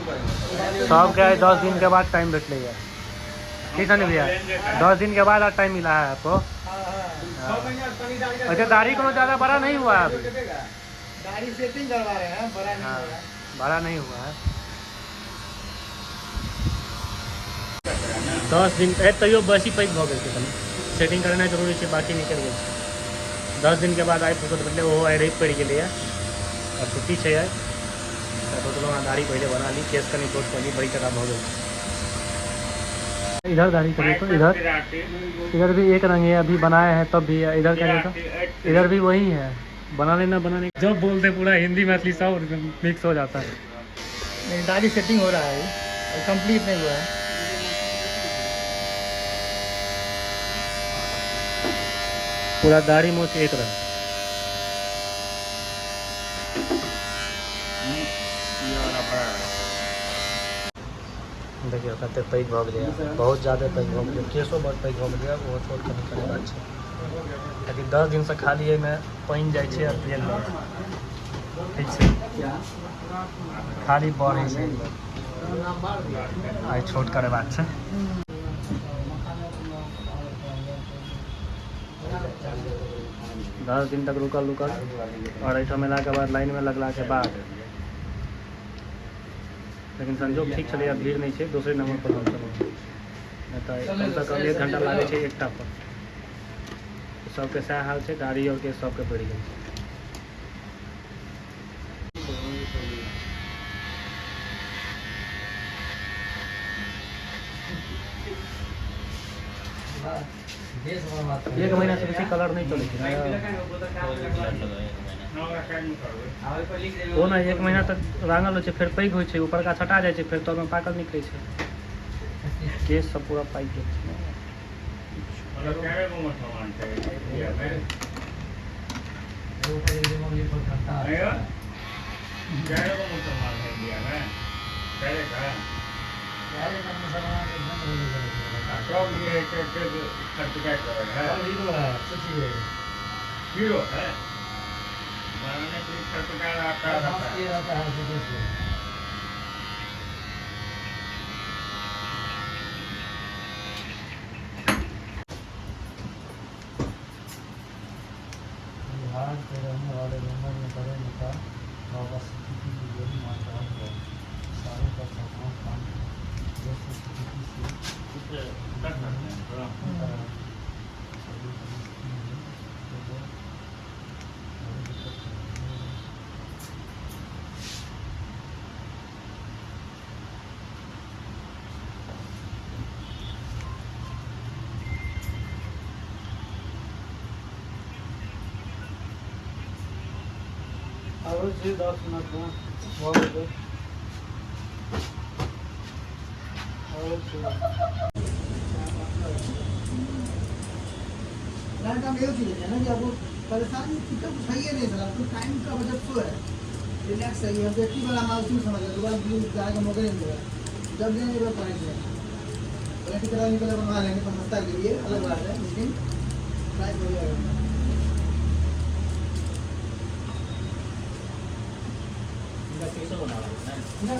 सबके आइ 10 दिन के बाद टाइम भेटलैए। ठीक है ने भैया? 10 दिन के बाद आज टाइम मिला है आपको। अच्छा, दाढ़ी कोनो ज्यादा बड़ा नहीं हुआ है अभी? दाढ़ी सेटिंग करवा रहे हैं, बड़ा नहीं हाँ, हो रहा है। बड़ा नहीं हुआ है। 10 दिन तैयो बेसी पैघ भऽ गेल छै। कनि सेटिंग करेनाइ जरूरी छै, बाकी निकलि गेल छै। 10 दिनके बाद आइ फुर्सत भेटलै, ओहो आइ रवि पड़ि गेलैए आओर छुट्टी छै आइ। तऽ सोचलहुँ अहाँ दाढ़ी पहिले बना ली, केश कनि छोट कऽ ली, बड़ी टका भऽ गेल छै। इधर दाढ़ी करिए तो इधर इधर भी एक रंग है। अभी बनाए हैं तब भी है। इधर करिए तो इधर भी वही है। बना लेना, बनाने जब बोलते पूरा हिंदी मैथिली सब मिक्स हो जाता है। नहीं, दाढ़ी सेटिंग हो रहा है अभी, कंप्लीट नहीं हुआ है। पूरा दाढ़ी मोछ एक रंग। देखियौ कते पैघ भऽ गेलैए, बहुत ज्यादा पैघ भऽ गेलै। केशो बड़ पैघ भऽ गेलैए, ओहो छोट कनि करेबाक छै। लेकिन 10 दिनसँ खाली एहिमे पानि जाइ छै आ तेल जाइ छै। ठीक छै, खाली बढ़ै छै। आइ छोट करेबाक छै। 10 दिन तक रुकल रुकल आओर एहिठाम एलाके बाद, लाइनमे लगलाके बाद, लेकिन संजोग ठीक छलैए, भीड़ नहि छै। दोसरे नंबर पर हम छलहुँ, नहि तऽ कमसँ कम 1 घंटा लागै छै एकटा पर। सबके सएह हाल छै, दाढ़ी आओर केश सबके बढ़ि गेल छै। एक महीना से बेसी कलर नहि चलै छै ने। ओ ने 1 महीना तक रांगल होइ छै, फेर पैघ होइ छै, ऊपरका छटा जाइ छै, फेर तरमे पाकल निकलै छै। केश सब पूरा पाकि गेल छै। हीरो है बनाने के लिए खटखटा आता रहता है। बिहार के रहने वाले मुंबई में बड़े नेता बाबा सिद्दीकी की गोली मारकर हत्या, इशारों पर सलमान खान जैसे सिद्दीकी से कर सकते हैं थोड़ा। सभी परिस्थिति में तो वो बड़ी दिक्कत है। आबै छी 10 मिनटमे, भऽ गेलै, आबै छी। काम ये चीज है ना कि आपको परेशानी की कुछ है ही नहीं सर। आपको टाइम का बचत तो है, रिलैक्स सही है। व्यक्ति वाला माल क्यों समझ दोबारा बिल जाने का मौका नहीं मिलेगा। जब लेंगे बस प्राइस है, वारंटी करा निकले बनवा लेंगे पर सस्ता के लिए अलग बात है, लेकिन प्राइस बढ़िया है। ना।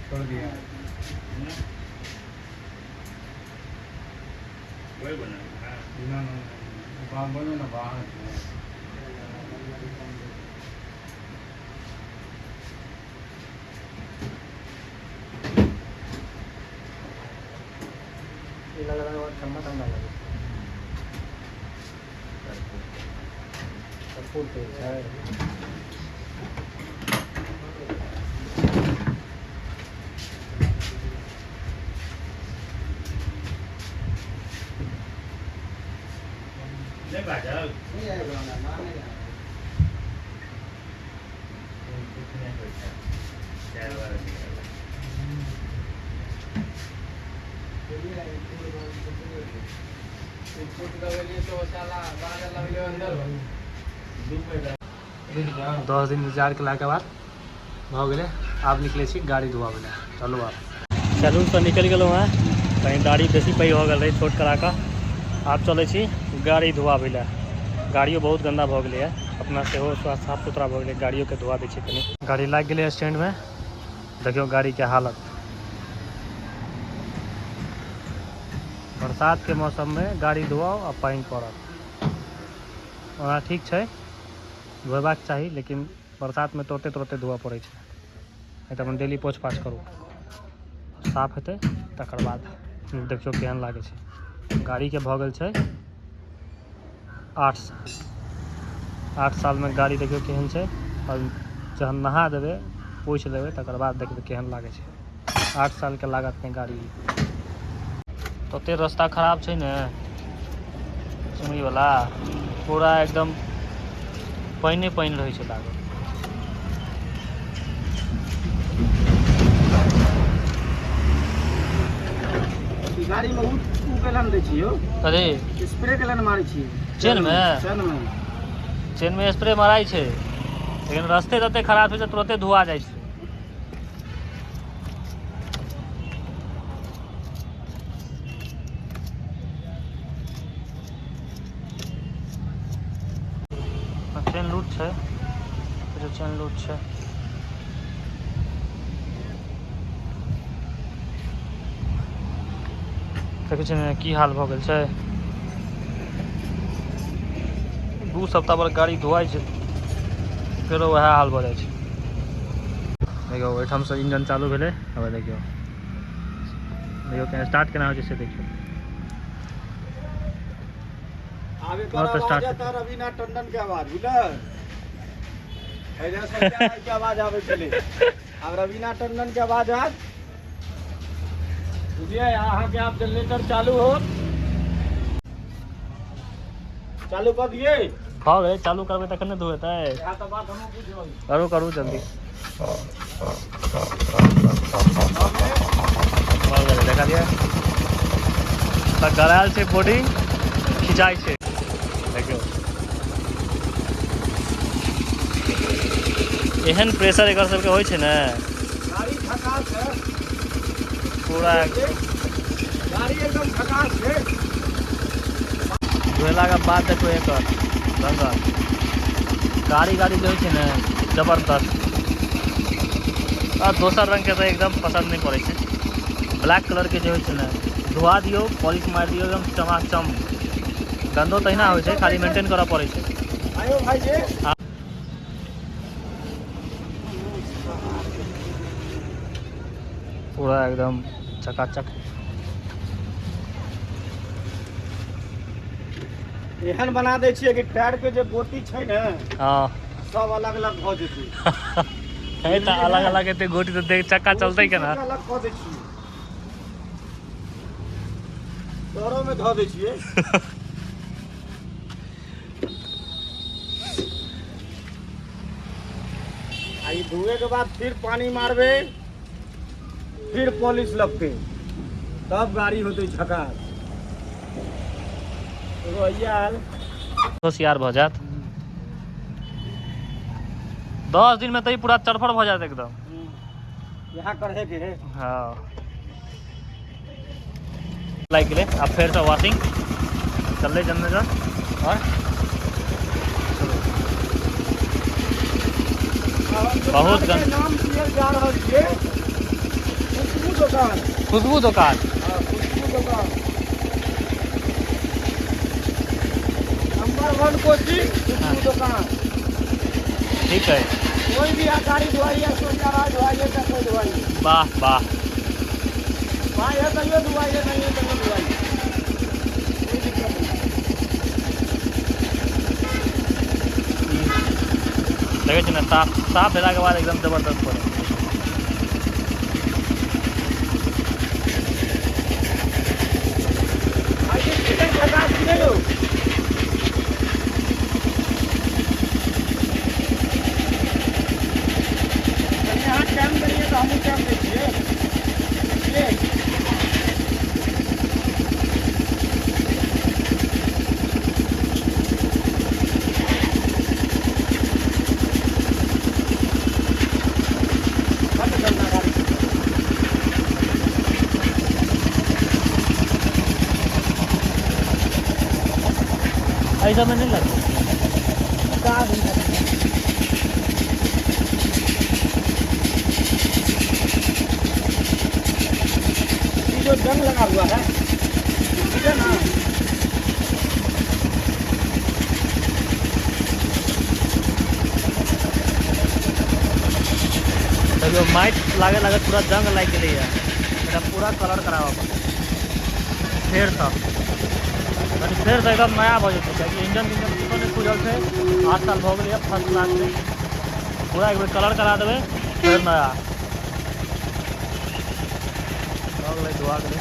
छोड़ दिया। वही बना ना ना बामन ना बाहर। ई लगेला के बाद ठंडा ठंडा लगे कर्पूर तेल छै। नहीं बाजल नहीं आएगा ना, ना नहीं आएगा। कुछ नहीं होता चार बार निकला। 10 दिन इंतजार केलाके बाद भऽ गेलै। आब निकलै छी गाड़ी धोआबै लए। चलू आब सैलूनसँ निकलि गेलहुँ हेँ, कहीं दाढ़ी बेसी पैघ भऽ गेल रहै छोट करा कऽ। आब चलै छी गाड़ी धोआबै लए। गाड़ियो बहुत गन्दा भऽ गेलैए, अपना सेहो साफ सुथरा भऽ गेलै। गाड़ियोके धोआ दै छी कनि। गाड़ी लागि गेलै स्टैंडमे, देखियौ गाड़ीके हालत। बरसातके मौसममे गाड़ी धोआउ आ पानि पड़त। ओना ठीक छै, धोएबाक चाही, लेकिन बरसातमे तुरते तुरते धोअ पड़ै छै, नहि तऽ अपन डेली पोछ पाछ करू, साफ हेतै तकर बाद। देखियौ केहन लागै छै गाड़ीके। भऽ गेल छै 8 साल। 8 सालमे गाड़ी देखियौ केहन छै। आओर जहन नहा देबै, पोछि देबै, तकर बाद देखबै केहन लागै छै। 8 सालके लागत नहि गाड़ी। तते रास्ता खराब छै ने सिमरीवला, पूरा एकदम पानिए पानि रहै छै लागल। गाड़ी में ऊ केलन दै छियो? अरे। स्प्रे केलन मारै छियै? चेनमे? चेनमे। चेनमे स्प्रे माराइ छै, लेकिन रस्ते तते खराब छै जे तुरते धुआ जाइ छै। चेन लूट छै, चेन लूट छै। देखै छियै ने की हाल भऽ गेल छै। 2 सप्ताह पर गाड़ी धोआइ छै, फेरो वएह हाल भऽ जाइ छै। देखियौ ओहिठामसँ इंजन चालू भेलै। अब देखियौ, देखियौ केना स्टार्ट केना होइ छै से देखियौ। आब एकर बहुत आवाज स्टार्ट आता रवीना टंडन के आवाज, बुझल? पहिले संजय भाई के आवाज आबै छलै, आब रवीना टंडन के आवाज आयत, बुझलियै? अहाँके आब जनरेटर चालू हो, चालू कऽ दियै। भऽ गेलै, चालू करबै तखन ने धोएतै। इएह तऽ बात हमहूँ बुझि रहल छी। करू करू जल्दी। भऽ गेलै, देखलियै तऽ गरायल छै, बॉडी खिंचाइ छै। देखियौ एहन प्रेशर एकर सबके होइ छै ने। गाड़ी झकास है। पूरा। गाड़ी एकदम झकास है। धोएलाके बाद देखो एकर रंगत। गाड़ी गाड़ी जे होइ छै ने जबरदस्त। आ दोसर रंगके तऽ एकदम पसन्द नहि पड़ै छै। ब्लैक कलरके जे होइ छै ने, धोआ दियौ, पॉलिश मारि दियौ, एकदम चमाचम। गन्दो तहिना होइ छै, खाली मेंटेन करऽ पड़ै छै। आयो भाईजी। पूरा एकदम चकाचक। एहन बना दै छियै कि टायर के जे गोटी छै ने, हँ, सब अलग अलग भऽ जेतै। है तऽ अलग अलग एते गोटी तऽ देख चक्का चलतै केना? गोटी सबके अलग कऽ दै छियै, तोरो में धऽ दै छियै। आ ई धोए के बाद फिर पानी मारबै, फिर पॉलिश लगतै, तब गाड़ी होतै झकास। एगो हैया आयल। होशियार भऽ जायत। 10 दिनमे तऽ ई पूरा चरफर भऽ जायत एकदम। यहाँ करे के है। हँ, लागि गेलै। आब फेरसँ वॉशिंग चललै जनरेटर आओर चलू। बहुत दुकान के गंद। नाम दियल जा रहल छै खुशबू दुकान। खुशबू दोकान। हाँ, खुशबू दुकान। नंबर 1 कोचिंग दुकान। ठीक है, कोई भी गाड़ी धोआइए, सोचा धोआइए, कोई धोआइए। वाह वाह, भाई है तो धोआइए, नहीं है तो धोआइए, कोई दिक्कत नहीं। लगे छै ने साफ साफ भेलाके बाद एकदम जबरदस्त पड़े। ऐसा में नहीं लगता। जो जंग लगा हुआ है, ठीक है ना। देखियो माइट लागे लागे पूरा जंग लागि गेलैया, एकरा पूरा कलर कराबऽ पड़तै फेरसँ, कनि फेरसँ एकदम नया भऽ जेतै। कियाकि इंजन तिंजन किछो नहि खुजल छै, 8 साल भऽ गेलैया, फर्स्ट क्लास छै। पूरा एक बेर कलर करा देबै फेर नया भऽ गेलै, धोआ गेलै।